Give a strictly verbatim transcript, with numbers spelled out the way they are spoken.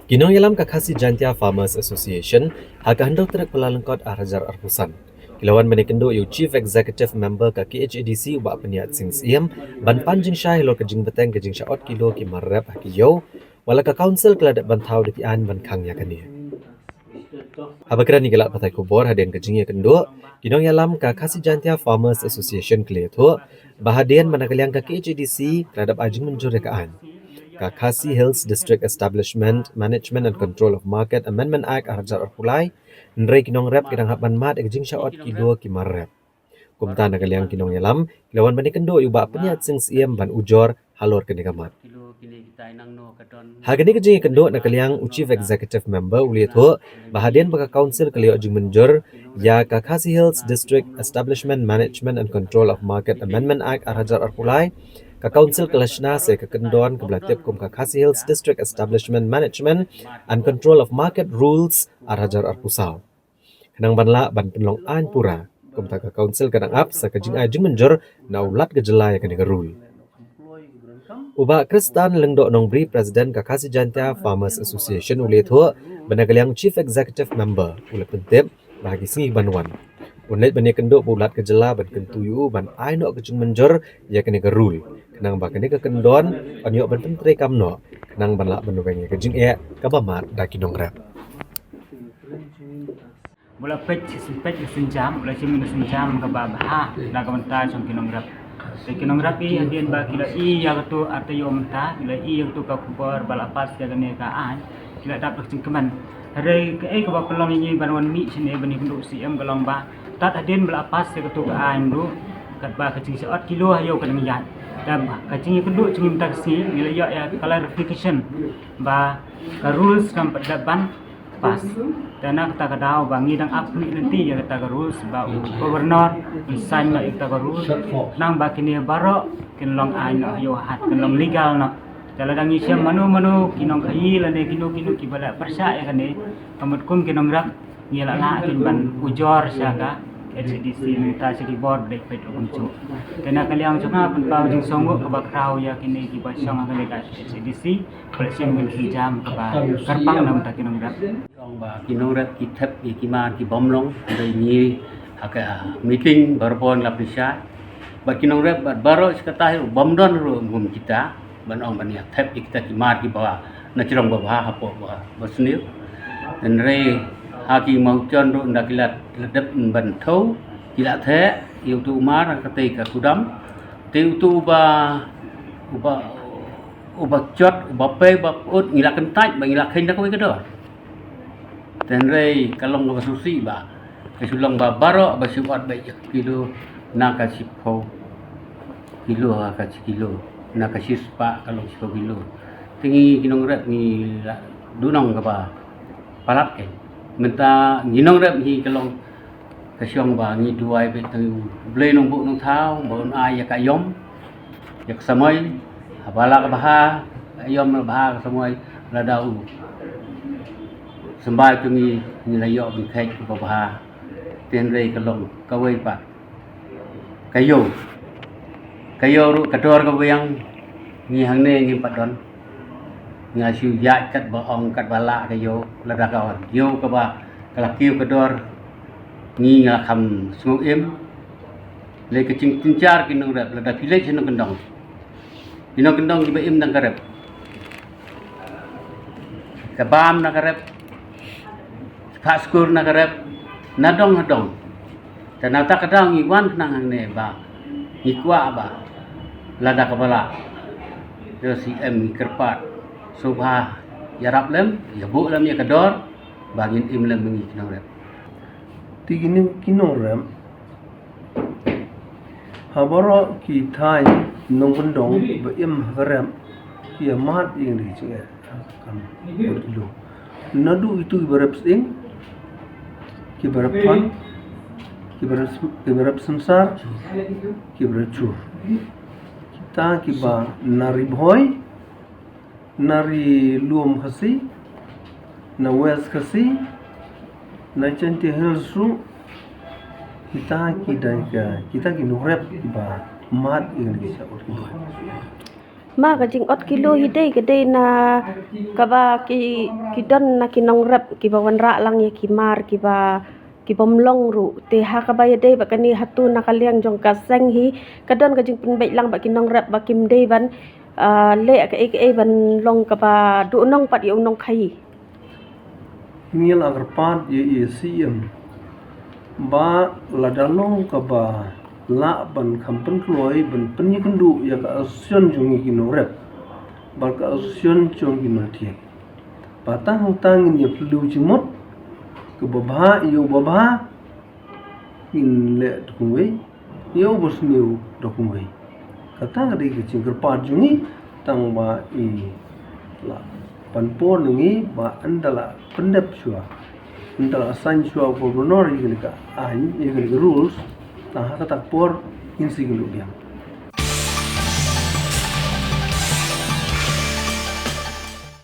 Ki nongïalam ka Khasi Jaintia Farmers Association ha ka hynriew tarik Kyllalyngkot ar hajar arphew san ki la wan ban ïakynduh ïa u Chief Executive Member ka K H A D C u Bah Pynïaid Sing Syiem ban pan jingshai halor ka jingbteng ka jingshah ot kilo ki mar rep ha ki ïew, wat la ka Council ka la dep ban thaw da ki aiñ ban khang ïa kane. Haba kren ïa ki lad pathai khubor hadien ka jingïakynduh, ki nongïalam ka Khasi Jaintia Farmers Association ki la ïathuh ba hadien ba na ka liang ka K H A D C ka la dep ai jingmynjur ïa ka aiñ ka Khasi Hills District Establishment Management and Control of Market Amendment Act ar hajar arphew lai, hynrei ki nongrep ki dang hap ban mad ïa ka jingshah ot kilo ki mar rep. Kumta na ka liang ki nongïalam ki la wan ban ïakynduh ïa u Bah Pynïaid Sing Syiem ban ujor halor kane ka mat. Ha kane ka jingïakynduh na ka liang u Chief Executive Member u la ïathuh ba hadien ba ka Council ka la ïoh jingmynjur ïa ka Khasi Hills District Establishment Management and Control of Market Amendment Act ar hajar arphew lai, ka Council ka la shna sa ïa ka kyndon kaba la tip kum ka Khasi Hills District Establishment Management and Control of Market Rules ar hajar arphew saw. Khnang ban lah ban pynlong aiñ pura, kumta ka Council ka dang ap sa ka jingai jingmynjur na u Lat ka jylla ïa kane ka rule. U Bah Kristan Lyngdoh Nongbri, President ka Khasi Jaintia Farmers Association u la ïathuh ba na ka liang Chief Executive Member u la pyntip ba ha ki sngi ban wan un leit ban ïakynduh bad u Lat ka jylla ban kyntu ïa u ban ai noh ka jingmynjur ïa kane ka rule, khnang ba kane ka kyndon kan ïoh ban pyntreikam noh, khnang ban lah ban weng ïa ka jingeh kaba mad da ki nongrep. Ba la peit shi sien peit ka sienjam, ba la shim ka sienjam kaba bha na ka bynta jong ki nongrep. Te ki nongrep i hadien ba ki la i ïa katu arta ïoh mynta, ki la i ïa katu ka khubor ba la pass ïa kane ka aiñ, ki la dap da ka jingkmen. Hynrei kaei kaba pynlong ïa ngi ban wan mih shane ban ïakynduh C M ka long ba tad hadien ba la pass ïa katu ka aiñ ruh, katba ka jingshah ot kilo ha ïew ka dang ïaid. Te ka jingïakynduh jong ngi mynta ka sngi ngi la ïoh ïa clarification ba ka rules kam pat dep ban pass. Te na kata ka daw ba ngi dang ap mih lynti ïa kata ka rules ba u Governor un sign noh ïa kata ka rules, khnang ba kine baroh kin long aiñ noh, ïoh hat kin long legal noh. Te lada ngi shem mano mano ki nongkhaïi lane kino kino kiba la pyrshah ïa kane, ka mut kum ki nongrep ngi la lah kin ban ujor sha ka H A D C, mynta sha ki bor ba dei peit ruh kumjuh. Te na ka liang jong nga pynpaw jingsngewnguh kaba khraw ïa kine kiba shong ha kane ka H A D C. Ba la shim ka sienjam kaba kyrpang na ka bynta ki nongrep. Ong ba ki nongrep ki thep ïa ki mar ki bym long, hynrei ngi ha ka meeting baroh ngi la pynshai. Bad ki nongrep bad baroh shi katta hi ruh bym don ruh kum kita ban ong ban ïa thep ïa kita ki mar kiba na jrong babha hapoh ba, ba sniew. Hynrei ha ki mawjon ruh ynda ki la, la dep ban thew ki la theh ïa utu u mar ha katei ka kudam. Te utu uba, uba uba jot, uba pei, uba pyut, ngi la kyntait ba ngi la kheiñ da kawei ka dor. Te hynrei ka long kaba sngewsih ba ka shu long ba baroh ba shu ot beit ïa ka kilo na ka shiphew kilo ha ka shi kilo, na ka shispah ka long shiphew kilo. Te ngi ki nongrep ngi la duh nong kaba palat kein. Mynta ngi nongrep ngi ka long ka shong ba ngi duwai beit tang ïa u Blei Nongbuh Nongthaw ba un ai ïa ka aïom, ïa ka samoi, haba la ka bha ka aïom, la bha ka samoi, lada u symbai to ngi, ngi la ïoh ban kheit kaba bha. Te hynrei ka long kawei pat ka ïew. Ka ïew ruh ka dor ka biang, ngi hangne ngim pat don. Nga shu ïaid katba ong katba lah ka ïew, lada ka ïew kaba ka la kiew ka dor, ngi nga kham sngew im. Lei ka jingjynjar ki nongrep, lada phi leit sha nongkyndong, ki nongkyndong kiba im na ka rep, ka bam na ka rep, phah skur na ka rep, na dong ha dong. Te na kata ka daw ngi wan khnang hangne ba ngi kwah ba lada kaba lah, te C M ngi kyrpad sngewbha ïarap lem, ïabuh lem ïa ka dor ba ngin im lem ngi ki nongrep. Te kine ki nongrep ha baroh ki thaiñ nongkyndong ba im ha ka rep ki ïa mad ïa kine ki jingeh. Kan kut kilo. Naduh itu kiba rep sying, kiba rep pan, kiba rep, kiba rep synsar, kiba rep jhur. Kita kiba na Ri Bhoi, na Ri Lum Khasi, na West Khasi, na Jaintia Hills ruh, kita ki dei ka, kita ki nongrep kiba mad ïa kine ki jingshah ot kilo. Ma ka jingot kilo hi dei ka dei na kaba ki ki don na ki nongrep kiba wanrah lang ïa ki mar kiba ki bym long ruh. Te ha kaba ïa dei ba kane hato na ka liang jong ka seng hi ka don ka jingpynbeit lang ba ki nongrep ba kim dei ban ah, leh kaei kaei ban long kaba duhnong pat ïa u nongkhaïi. Ngi la kyrpad ïa i C M ba lada long kaba lah ban kham pynkloi ban pynïakynduh ïa ka association jong ngi ki nongrep bad ka association jong ki nongthied. Ba tang hangta ngin ïa phylliew jingmut kaba bha ïa u babha ngin leh da kumwei, ïa u basniew da kumwei. Kata ka dei ka jingkyrpad jong ngi tang ba i la pan por na ngi ba ynda la pyndep shuwa, ynda la sign shuwa u Governor ïa kane ka aiñ, ïa kane ka rules, tang ha kata ka por ngin sa ïakynduh biang.